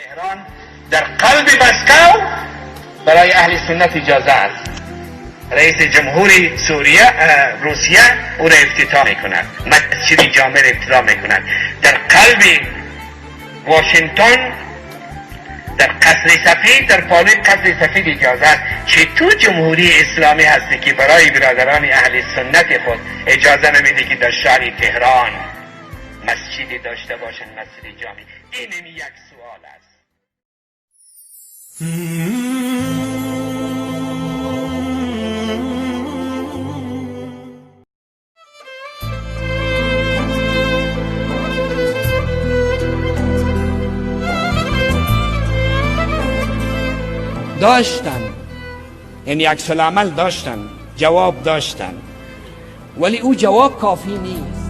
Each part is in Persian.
تهران در قلب مسکو برای اهل سنت اجازه است. رئیس جمهوری سوریه روسیه او را افتتاح میکند، مسجد جامع را افتتاح میکند. در قلب واشنگتن در قصر سفید، در پالوی قصر سفید اجازه است. چه تو جمهوری اسلامی هستی که برای برادران اهل سنت خود اجازه نمیده که در شهر تهران مسجدی داشته باشند، مسجد جامع؟ این یک سوال است. داشتن، یعنی عکس العمل داشتن، جواب داشتن، ولی او جواب کافی نیست.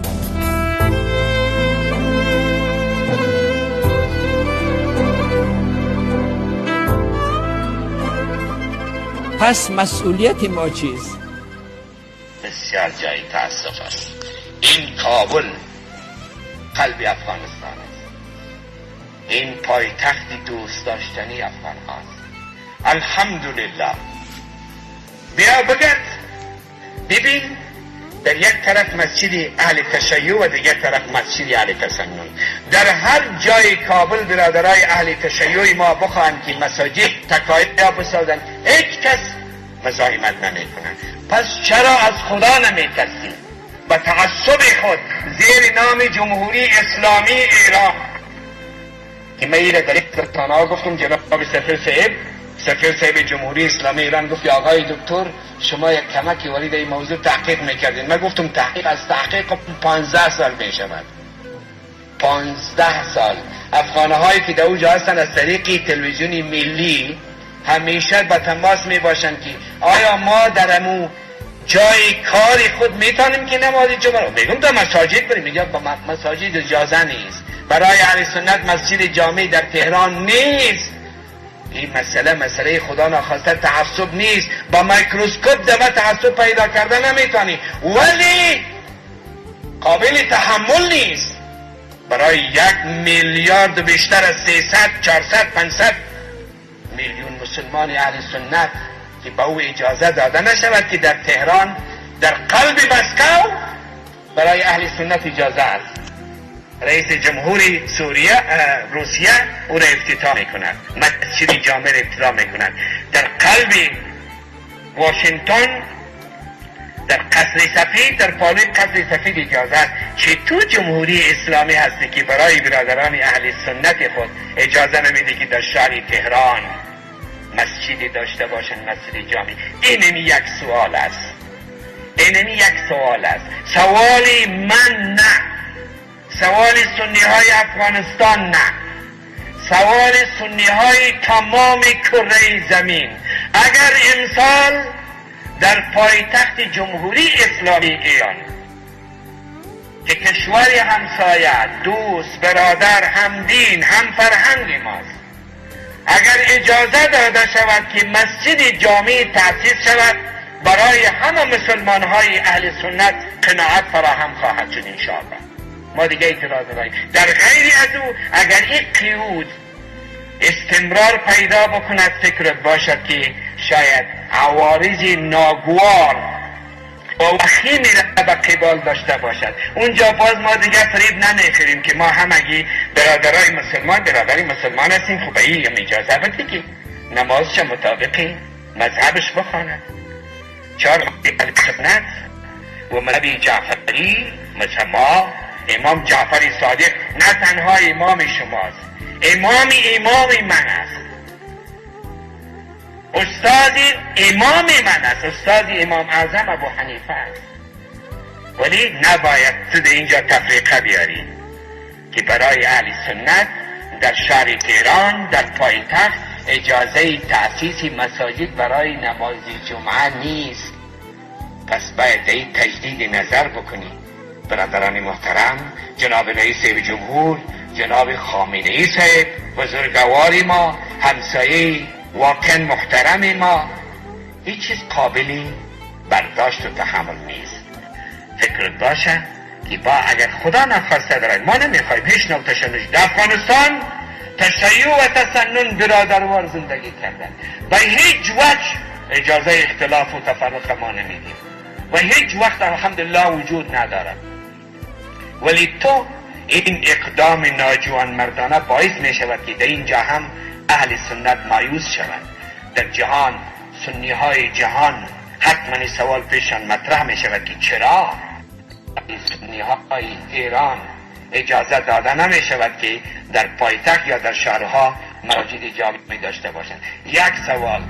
پس مسئولیت ما چیست؟ بسیار جای تأسف است. این کابل قلب افغانستان است، این پایتخت دوست داشتنی افغان هاست. الحمدلله. بیا بگرد ببین، در یک طرف مسجد اهل تشیع و دیگر طرف مسجد اهل تسنن. در هر جای کابل برادرای اهل تشیع ما بخواهند که مساجد تکایا بسازند، هیچ کس مزاحمت نمیکنند. پس چرا از خدا نمیترسید؟ با تعصب خود زیر نام جمهوری اسلامی ایران که من ایره در یک تانه گفتم، جناب سفیر صاحب جمهوری اسلامی ایران گفت آقای دکتر شما یک کمکی وارد این موضوع تحقیق میکردین. من گفتم تحقیق از تحقیق 15 سال میشود. 15 سال افغانه هایی که در اونجا هستن از طریق تلویزیون ملی همیشه با تماس میباشند که آیا ما در امو جای کار خود میتونیم که نماز جمعه رو میگم در مساجد بریم؟ میگم با مساجد اجازه نیست، برای اهل سنت مسجد جامع در تهران نیست. این مسئله خدا ناخواسته تعصب نیست. با میکروسکوپ دمه تعصب پیدا کرده نمیتونی، ولی قابل تحمل نیست برای 1 میلیارد بیشتر از 300 400 500 میلیون مسلمان اهل سنت که به او اجازه داده نشود که در تهران در قلب مسکو برای اهل سنت اجازه است. رئیس جمهوری سوریه روسیه او را افتتاح میکند، مسجد جامع را افتتاح میکند. در قلب واشنگتن در قصر سفید، در پالوی قصر سفید اجازه است. چه تو جمهوری اسلامی هستی که برای برادران اهل سنت خود اجازه نمیده که در شهر تهران مسجدی داشته باشند، مسجد جامع؟ اینمی یک سوال است. اینمی یک سوال است. سوال من نه، سوال سنی های افغانستان نه، سوال سنی های تمام کره زمین. اگر امسال در پایتخت جمهوری اسلامی ایران که کشور همسایه، دوست، برادر، همدین، هم فرهنگ ماست، اگر اجازه داده شود که مسجد جامع تأسیس شود، برای همه مسلمان های اهل سنت قناعت فراهم خواهد شد انشاءالله. ما دیگه اعتراض نداریم. در غیر از او اگر این قیود استمرار پیدا بکند، فکر باشد که شاید عوارض ناگوار و وخیمی را به قبال داشته باشد. اونجا باز ما دیگه فریب نمیخوریم که ما همگی برادرای مسلمان، برادری مسلمان هستیم. خب این هم اجازه بده که نمازش مطابق مذهبش بخواند. 4 سنت و مذهب جعفری، مثل ما امام جعفر صادق نه تنها امام شماست، امام من است، استاد امام من است، استاد امام اعظم ابو حنیفه است. ولی نباید تو اینجا تفریقه بیاری که برای اهل سنت در شهر تهران در پایتخت اجازه تأسیس مساجد برای نماز جمعه نیست. پس باید این تجدید نظر بکنی. برادران محترم، جناب رئیس جمهور، جناب خامنه ای صاحب بزرگوار ما، همسایه واقعا محترم ما، هیچ چیز قابلی برداشت و تحمل نیست. فکرت باشه که با اگر خدا نخواسته دارد، ما نمیخوایم هیچ نوع تشنج در افغانستان. تشیع و تسنن برادروار زندگی کردن. و هیچ وجه اجازه اختلاف و تفرق ما نمیدیم و هیچ وقت الحمدلله وجود ندارد. ولی تو این اقدام ناجوان مردانه باعث می شود که در اینجا هم اهل سنت مایوس شوند. در جهان سنی های جهان حتما سوال پیشان مطرح می شود که چرا سنی های ایران اجازه داده نمی شود که در پایتخت یا در شهرها مساجد جامعی داشته باشند. یک سوال.